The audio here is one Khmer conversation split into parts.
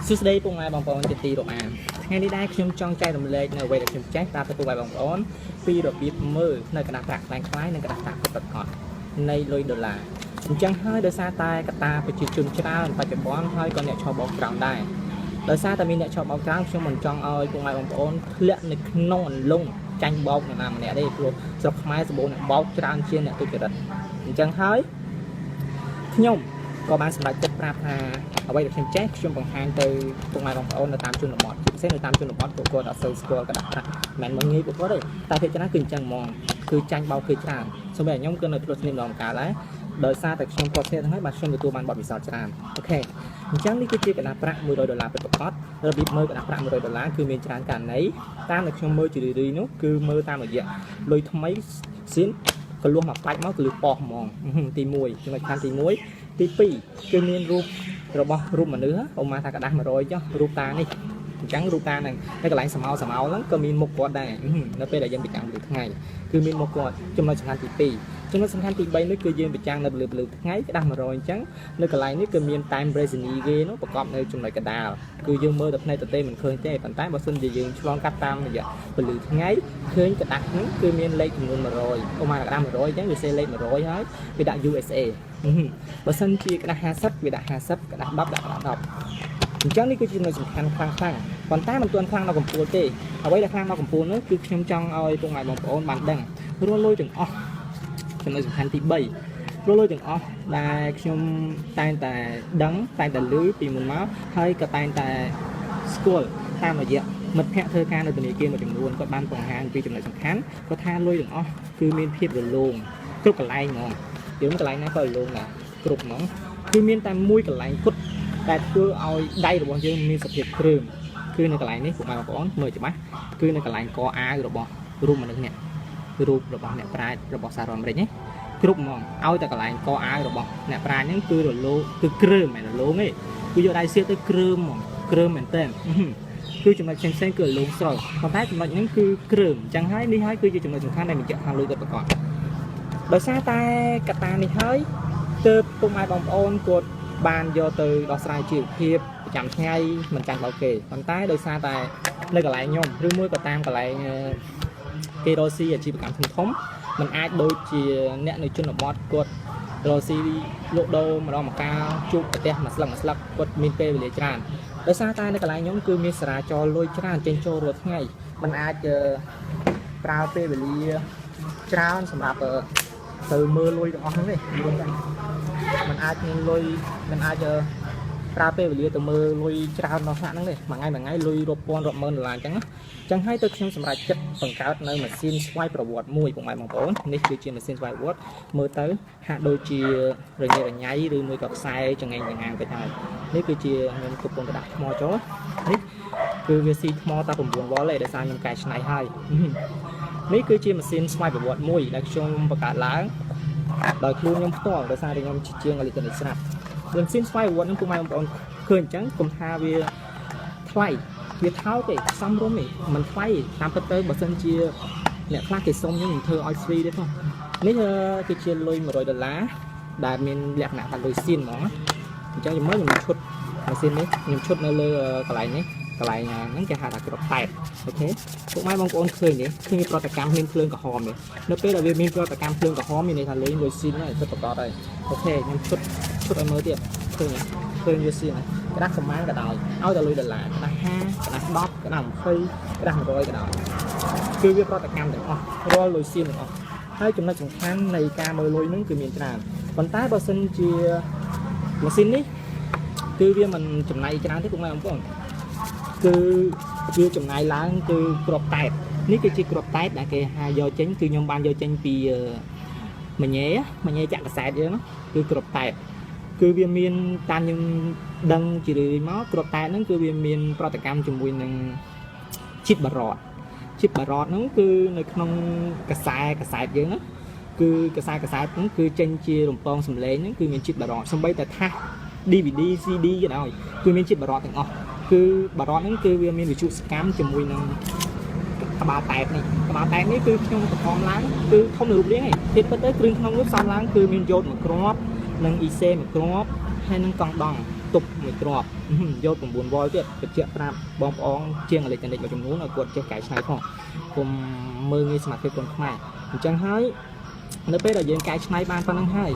សួស្តីពុកម៉ែបងប្អូនជាទីរាប់អានថ្ងៃនេះដែរខ្ញុំចង់ចែករំលែកនៅអ្វីដែលខ្ញុំចេះប្រាប់ទៅពុកម៉ែបងប្អូនពីរបៀបមើលនៅក្រដាសប្រាក់ក្លែងក្លាយនិងក្រដាសប្រាក់ពិតប្រាកដនៃលុយដុល្លារអញ្ចឹងហើយដោយសារតែកត្តាប្រជាជនច្រើនបច្ចុប្បន្នហើយក៏អ្នកឆបោកច្រើនដែរដោយសារតែមានអ្នកឆបោកច្រើនខ្ញុំមិនចង់ឲ្យពុកម៉ែបងប្អូនធ្លាក់នៅក្នុងអន្លង់ចាញ់បោកនរណាម្នាក់ទេព្រោះស្រុកខ្មែរសម្បូរអ្នកបោកច្រើនជាងអ្នកទុច្ចរិតអញ្ចឹងហើយខ្ញុំក៏បានសម្រេចចិត្តប្រាប់ថា អ្វីដែលខ្ញុំចេះខ្ញុំបង្ហាញទៅពុកម៉ែបងប្អូននៅតាមជនបទជាពិសេសនៅតាមជនបទពួកគាត់អត់សូវស្គាល់ក្រដាសប្រាក់មិនមែនមកងាយពួកគាត់ទេតែភាគច្រើនគឺអញ្ចឹងហ្មងគឺចាញ់បោកគេច្រើនសូម្បីតែខ្ញុំគឺនៅភ្លុះស្នាមដងកាលដែរដោយសារតែខ្ញុំគាត់ស្នាមហ្នឹងហើយបាទខ្ញុំទទួលបានបទពិសោធន៍ច្រើន OK អញ្ចឹងនេះគឺជាក្រដាសប្រាក់100ដុល្លារពិតប្រាកដរបៀបមើលក្រដាសប្រាក់100ដុល្លារគឺមានច្រើនករណីតាមដែលខ្ញុំមើលជារឿយៗនោះគឺមើលតាមរយៈលុយថ្មីស៊ីនកលួសមកបាច់មកគឺប៉ោះហ្មងទី1ចំណុចខាងទី1ទី2គឺមានរូប របស់រូបមនុស្សឧមាថាក្រដាស100ចុះរូបតានេះអញ្ចឹងរូបតាហ្នឹងនៅកន្លែងសមោសមោហ្នឹងក៏មានមុខគាត់ដែរនៅពេលដែលយើងប្រចាំលើថ្ងៃគឺមានមុខគាត់ចំណុចសំខាន់ទី2ចំណុចសំខាន់ទី3នេះគឺយើងប្រចាំនៅលើលើថ្ងៃក្រដាស100អញ្ចឹងនៅកន្លែងនេះគឺមានតែមប្រេសនីគេនោះប្រកបនៅចំណុចកដាលគឺយើងមើលតែភ្នែកទទេមិនឃើញទេប៉ុន្តែបើសិនជាយើងឆ្លងកាត់តាមរយៈពន្លឺថ្ងៃឃើញក្រដាសហ្នឹងគឺមានលេខចំនួន100ឧមាក្រដាស100អញ្ចឹងវាសេលេខ100ហើយវាដាក់ USA បើសិនជាក្រដាស50វាដាក់50ក្រដាស10ដាក់ក្រដាស10អញ្ចឹងនេះគឺជាចំណុចសំខាន់ខ្លាំងខ្លាំងប៉ុន្តែមិនទាន់ខ្លាំងដល់កំពូលទេអ្វីដែលខ្លាំងដល់កំពូលនោះគឺខ្ញុំចង់ឲ្យពុកម៉ែបងប្អូនបានដឹងរាល់លុយទាំងអស់ចំណុចសំខាន់ទី3រាល់លុយទាំងអស់ដែលខ្ញុំតែងតែដឹងតែងតែឮពីមុនមកហើយក៏តែងតែស្គាល់តាមរយៈមិត្តភ័ក្តិធ្វើការនៅធនាគារមួយចំនួនគាត់បានបង្ហាញពីចំណុចសំខាន់គាត់ថាលុយទាំងអស់គឺមានភាពរលោងគ្រប់កន្លែងហ្មងយើងកន្លែងណាក៏រលោងដែរគ្រប់ហ្មងគឺមានតែមួយកន្លែងគត់ដែលធ្វើឲ្យដៃរបស់យើងមានសភាពគ្រើមគឺនៅកន្លែងនេះពុកម៉ែបងប្អូនមើលច្បាស់គឺនៅកន្លែងកអាវរបស់រូបមនុស្សនេះរូបរបស់អ្នកប្រាជ្ញរបស់សហរដ្ឋអាមេរិកនេះគ្រប់ហ្មងឲ្យតែកន្លែងកអាវរបស់អ្នកប្រាជ្ញហ្នឹងគឺរលោងគឺគ្រើមមិនមែនរលោងទេគឺយកដៃសៀកទៅគ្រើមហ្មងគ្រើមមែនតើគឺចំណុចផ្សេងៗគឺរលោងស្រុលប៉ុន្តែចំណុចហ្នឹងគឺគ្រើមអញ្ចឹងហើយនេះហើយគឺជាចំណុចសំខាន់ដែលបញ្ជាក់ថាលុយពិតប្រាកដដោយសារតែកត្តានេះហើយទើបពុកម៉ែបងប្អូនគាត់បានយកទៅដោះស្រាយជីវភាពប្រចាំថ្ងៃមិនចាញ់បោកគេប៉ុន្តែដោយសារតែនៅកន្លែងខ្ញុំឬមួយក៏តាមកន្លែងគេរកស៊ីអាជីវកម្មធំធំมันអាចដូចជាអ្នកនៅជនបទគាត់រកស៊ីលក់ដូរម្ដងម្កាលជួបប្រទេសមួយស្លឹកមួយស្លឹកគាត់មានពេលវេលាច្រើនដោយសារតែនៅកន្លែងខ្ញុំគឺមានសារាចរលុយច្រើនចេញចូលរាល់ថ្ងៃมันអាចប្រើពេលវេលាច្រើនសម្រាប់ទៅមើលលុយទាំងអស់ហ្នឹងទេយល់ទេมันអាចមានលុយมันអាចប្រើពេលវេលាទៅមើលលុយច្រើនដល់ថ្នាក់ហ្នឹងទេមួយថ្ងៃមួយថ្ងៃលុយរាប់ពាន់រាប់ម៉ឺនដុល្លារអញ្ចឹងណាអញ្ចឹងហើយទៅខ្ញុំសម្រេចចិត្តបង្កើតនៅម៉ាស៊ីនស្វ័យប្រវត្តិមួយពុកម៉ែបងប្អូននេះគឺជាម៉ាស៊ីនស្វ័យប្រវត្តិមើលទៅហាក់ដូចជារញ៉េរញ៉ៃឬមួយក៏ខ្សែចង្អេងចង្អាងទៅហើយនេះគឺជាខ្ញុំកំពុងតែដាក់ថ្មចូលនេះគឺវាស៊ីថ្មតែ9វ៉ុលទេដោយសារខ្ញុំកែច្នៃហើយនេះគឺជាម៉ាស៊ីនស្វ័យប្រវត្តិមួយដែលខ្ញុំបង្កើតឡើងដោយខ្លួនខ្ញុំផ្ទាល់ដោយសារតែខ្ញុំជាជាងអេឡិចត្រូនិកស្រាប់ម៉ាស៊ីនស្វ័យប្រវត្តិហ្នឹងពុកម៉ែបងប្អូនឃើញអញ្ចឹងកុំថាវាថ្លៃវាថោកទេសំរុំទេមិនថ្លៃតាមពិតទៅបើសិនជាអ្នកខ្លះគេសុំខ្ញុំនឹងធ្វើឲ្យ free ទេផងនេះគឺជាលុយ100ដុល្លារដែលមានលក្ខណៈថាលុយសៀនហ្មងណាអញ្ចឹងខ្ញុំមើលខ្ញុំឈុតម៉ាស៊ីននេះខ្ញុំឈុតនៅលើកន្លែងនេះកន្លែងហ្នឹងគេហៅថាក្របតែត OK ពុកម៉ែបងប្អូនឃើញទេឃើញប្រតិកម្មមានភ្លើងក្រហមទេនៅពេលដែលវាមានប្រតិកម្មភ្លើងក្រហមមានន័យថាលេងលុយស៊ីនហើយពិតប្រាកដហើយ OK ខ្ញុំឈុតឈុតឲ្យមើលទៀតឃើញទេឃើញវាស៊ីនហើយក្រដាសប្រមាណក៏ដោយឲ្យតែលុយដុល្លារក្រដាស5ក្រដាស10ក្រដាស20ក្រដាស100ក៏ដោយគឺវាប្រតិកម្មទាំងអស់រាល់លុយសៀនទាំងអស់ហើយចំណុចសំខាន់នៃការមើលលុយហ្នឹងគឺមានច្រើនប៉ុន្តែបើសិនជាម៉ាស៊ីននេះគឺវាមិនចំណាយច្រើនទេពុកម៉ែបងប្អូនគឺវាចំណាយឡើងគឺក្របតែតនេះគឺជាក្របតែតដែលគេហៅយកចេញគឺខ្ញុំបានយកចេញពីមញ៉េមញ៉េចាក់កសែតយើងគឺក្របតែតគឺវាមានតាមខ្ញុំដឹងជារឿយមកក្របតែតហ្នឹងគឺវាមានប្រតិកម្មជាមួយនឹងជាតិបារតជាតិបារតហ្នឹងគឺនៅក្នុងកសែកសែតយើងហ្នឹងគឺកសែកសែតហ្នឹងគឺចេញជារំពងសម្លេងហ្នឹងគឺមានជាតិបារតសំបីតែថាស DVD CD ក៏ដោយគឺមានជាតិបារតទាំងអស់គឺបារតហ្នឹងគឺវាមានវិទ្យុសកម្មជាមួយនឹងក្បាលតែតនេះក្បាលតែតនេះគឺខ្ញុំបង្ខំឡើងគឺធំនៅរូបរាងឯងទៀតពិតទៅគ្រឿងក្នុងនោះផ្សំឡើងគឺមានយ៉ូតមួយគ្រាប់និងអ៊ីសេមួយគ្រាប់ហើយនិងកង់ដង់ ទប់មួយគ្រាប់យក9វ៉ុលទៀតបញ្ជាក់ប្រាប់បងប្អូនជាងអេឡិចត្រូនិកមួយចំនួនឲ្យគាត់ចេះកែច្នៃផងកុំមើលងាយសមត្ថភាពកូនខ្មែរអញ្ចឹងហើយនៅពេលដែលយើងកែច្នៃបានប៉ុណ្្នឹងហើយ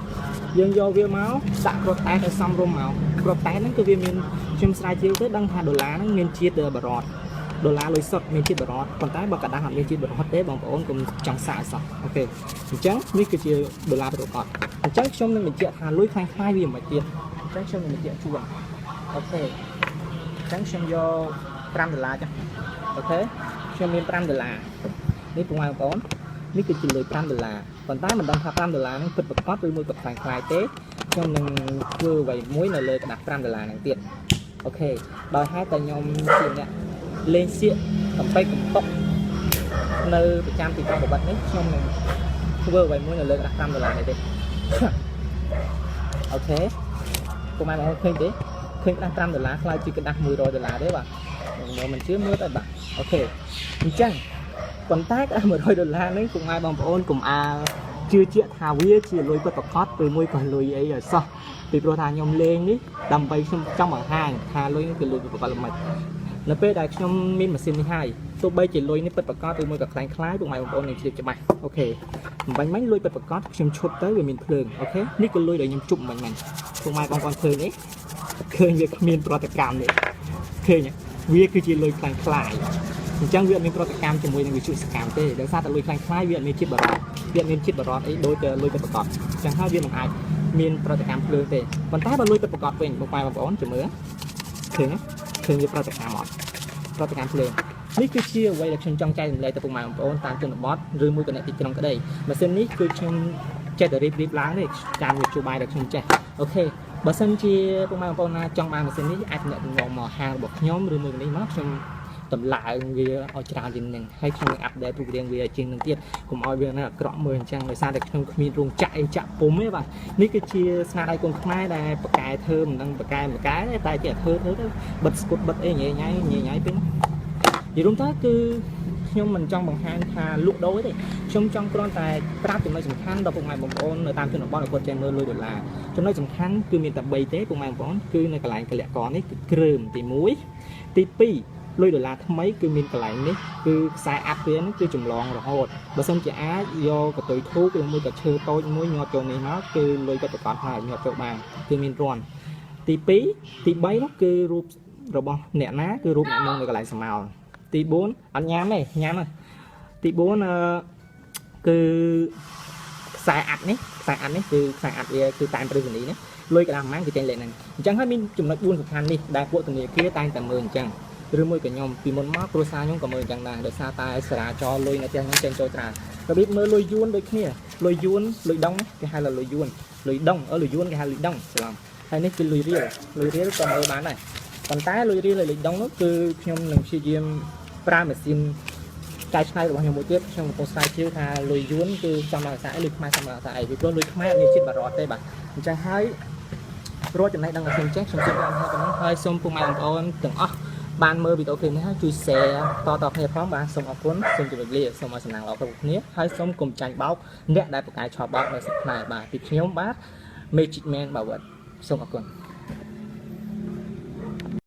យើងយកវាមកដាក់គ្រាប់តែឲ្យសមរម្យមកគ្រាប់តែហ្នឹងគឺវាមានខ្ញុំស្រាវជ្រាវទៅដឹងថាដុល្លារហ្នឹងមានជាតិបារតដុល្លារលុយសុទ្ធមានជាតិបារតប៉ុន្តែបើក្រដាសអត់មានជាតិបារតទេបងប្អូនកុំចង់សាកឲ្យសោះ OK អញ្ចឹងនេះគឺជាដុល្លារពិតប្រាកដអញ្ចឹងខ្ញុំនឹងបញ្ជាក់ថាលុយក្លាយៗវាមិនទៀតអញ្ចឹងខ្ញុំនឹងបញ្ជាក់ជូន OK អញ្ចឹងខ្ញុំយក5ដុល្លារចុះ OK ខ្ញុំមាន5ដុល្លារនេះពុកម៉ែបងប្អូននេះគឺជាលុយ5ដុល្លារប៉ុន្តែមិនដឹងថា5ដុល្លារហ្នឹងពិតប្រាកដឬមួយក៏ក្លាយៗទេខ្ញុំនឹងធ្វើអ្វីមួយនៅលើក្រដាស5ដុល្លារហ្នឹងទៀត OK ដោយហេតុតែខ្ញុំជាអ្នកលេងសៀកកំប៉ិកកំប៉ុកនៅប្រចាំទីក្រុងបបិទនេះខ្ញុំនឹងធ្វើអ្វីមួយនៅលើក្រដាស5ដុល្លារនេះទេ OK ពុកម៉ែបងប្អូនឃើញទេឃើញក្រដាស5ដុល្លារក្លាយជាក្រដាស100ដុល្លារទេបាទមកមិនជឿមើលទៅបាទ OK អញ្ចឹងប៉ុន្តែក្រដាស100ដុល្លារហ្នឹងពុកម៉ែបងប្អូនកុំអាលជឿជាក់ថាវាជាលុយពិតប្រាកដឬមួយក៏លុយអីឲ្យសោះពីព្រោះថាខ្ញុំលេងនេះដើម្បីខ្ញុំចង់បង្ហាញថាលុយនេះគឺលុយពិតប្រាកដល្មិចនៅពេលដែលខ្ញុំមានម៉ាស៊ីននេះហើយទោះបីជាលុយនេះពិតប្រាកដឬមួយក៏ក្លាយៗពុកម៉ែបងប្អូននឹងជ្រាបច្បាស់ OK អំបញ្ញមិញលុយពិតប្រាកដខ្ញុំឈុតទៅវាមានភ្លើង OK នេះគឺលុយដែលខ្ញុំជប់អំបញ្ញមិញពុកម៉ែបងប្អូនឃើញនេះឃើញវាគ្មានប្រតិកម្មនេះឃើញទេវាគឺជាលុយក្លាយៗអញ្ចឹងវាអត់មានប្រតិកម្មជាមួយនឹងវិទ្យុសកម្មទេដោយសារតែលុយក្លាយៗវាអត់មានជាតិបារតវាអត់មានជាតិបារតអីដូចលុយពិតប្រាកដអញ្ចឹងហើយវាមិនអាចមានប្រតិកម្មភ្លើងទេប៉ុន្តែបើលុយពិតប្រាកដវិញបងប្អូនជំរឿឃើញទេឃើញវាប្រតិកម្មអត់ប្រតិកម្មភ្លើងនេះគឺជាអ្វីដែលខ្ញុំចង់ចែករំលែកទៅពុកម៉ែបងប្អូនតាមជនបទឬមួយក៏អ្នកទីក្រុងក្តីម៉ាស៊ីននេះគឺខ្ញុំចេះតែរៀបរៀបឡើងទេតាមមធ្យោបាយដែលខ្ញុំចេះ OK បើសិនជាពុកម៉ែបងប្អូនណាចង់បានម៉ាស៊ីននេះអាចទំនាក់ទំនងមកហាងរបស់ខ្ញុំឬមួយក៏នេះមកខ្ញុំតម្លើងវាឲ្យច្រើនជាងនឹងហើយខ្ញុំនឹង update រូបរាងវាជាងនឹងទៀតកុំឲ្យវានៅអាក្រក់មើលអញ្ចឹងដោយសារតែខ្ញុំគ្មានរោងចក្រអីចាក់ពុំទេបាទនេះគឺជាស្នាដៃកូនខ្មែរដែលបកែធ្វើមិនដឹងបកែបកែទេតែជាធ្វើធ្វើទៅបិទស្គត់បិទអីញ៉ៃញ៉ៃញ៉ៃញ៉ៃពេកនិយាយរួមទៅគឺខ្ញុំមិនចង់បង្ហាញថាលក់ដូរទេខ្ញុំចង់គ្រាន់តែប្រាប់ចំណុចសំខាន់ដល់ពុកម៉ែបងប្អូននៅតាមជនបទឲ្យគាត់ចេះមើលលុយដុល្លារចំណុចសំខាន់គឺមានតែ3ទេពុកម៉ែបងប្អូនគឺនៅកន្លែងកលៈករនេះគឺគ្រើមទី1ទី2លុយដុល្លារថ្មីគឺមានកន្លែងនេះគឺខ្សែអាត់វាហ្នឹងគឺចម្លងរហូតបើសិនជាអាចយកកន្ទុយធូបឬមួយក៏ឈើតូចមួយញាត់ចូលនេះមកគឺលុយពិតប្រាកដហើយញាត់ចូលបានគឺមានរន្ធទី2ទី3នោះគឺរូបរបស់អ្នកណាគឺរូបអ្នកនឹងនៅកន្លែងសមោលទី4អត់ញ៉ាំទេញ៉ាំទេទី4អឺគឺខ្សែអាត់នេះខ្សែអាត់នេះគឺខ្សែអាត់វាគឺតាមប្រឹសនីណាលុយកណ្ដាលប្រហែលគឺចេញលេខហ្នឹងអញ្ចឹងហើយមានចំណុច4សំខាន់នេះដែលពួកធនាគារតែងតែមើលអញ្ចឹងឬមួយក៏ខ្ញុំពីមុនមកគ្រួសារខ្ញុំក៏មើលអញ្ចឹងដែរដោយសារតែសារាចរលុយនៅផ្ទះខ្ញុំចេញចូលច្រើនរបៀបមើលលុយយួនដូចគ្នាលុយយួនលុយដុងគេហៅថាលុយយួនលុយដុងអឺលុយយួនគេហៅលុយដុងច្រឡំហើយនេះគឺលុយរៀលលុយរៀលក៏មើលបានដែរប៉ុន្តែលុយរៀលហើយលុយដុងនោះគឺខ្ញុំនឹងព្យាយាមប្រើម៉ាស៊ីនកែច្នៃរបស់ខ្ញុំមួយទៀតខ្ញុំកំពុងស្រាវជ្រាវថាលុយយួនគឺចំដល់អីលុយខ្មែរចំដល់អីពីព្រោះលុយខ្មែរអត់មានជាតិបារតទេបាទអញ្ចឹងហើយរាល់ចំណេះដឹងដែលខ្ញុំចេះខ្ញុំសូមបានប៉ុណ្ណឹងហើយសូមពុកម៉ែបងប្អូនទាំងអស់បានមើលវីដេអូឃ្លីបនេះហើយជួយ share តតគ្នាផងបាទសូមអរគុណសូមជម្រាបលាសូមឲ្យសំណាងល្អគ្រប់គ្នាហើយសូមកុំចាញ់បោកអ្នកដែលប្រកែកឆោបោកនៅស្រុកខ្មែរបាទពីខ្ញុំបាទ Magic Man បាទសូមអរគុណ។